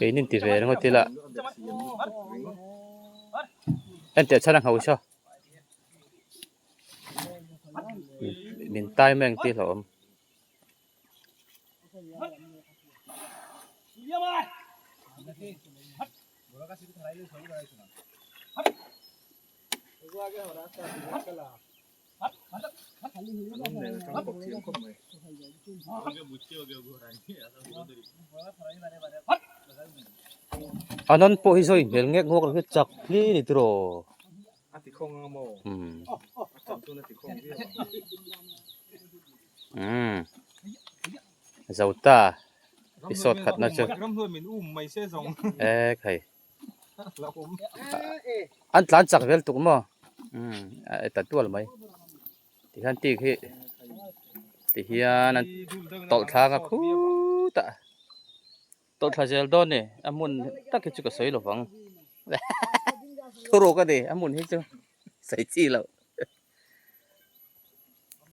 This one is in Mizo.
Keinin ti ve ringawt ila. Enteh chhan a ngho saw. Min tai mai ang tih hlauhawm. Anan pawh hi zawi hmel ngek ngawk lo hi chak hli a ni tiraw. Umm zo ta i sawt khatna chu ek hei an tlan chak vel tuk maw umm a ta tual mai tikhian tik hi tihian an tawlh thlak a khutah tawlh thla zel dawn a ni a hmun tak hi chu ka sawi lovang thuruk a ni a hmun hi chu sawi chi loh.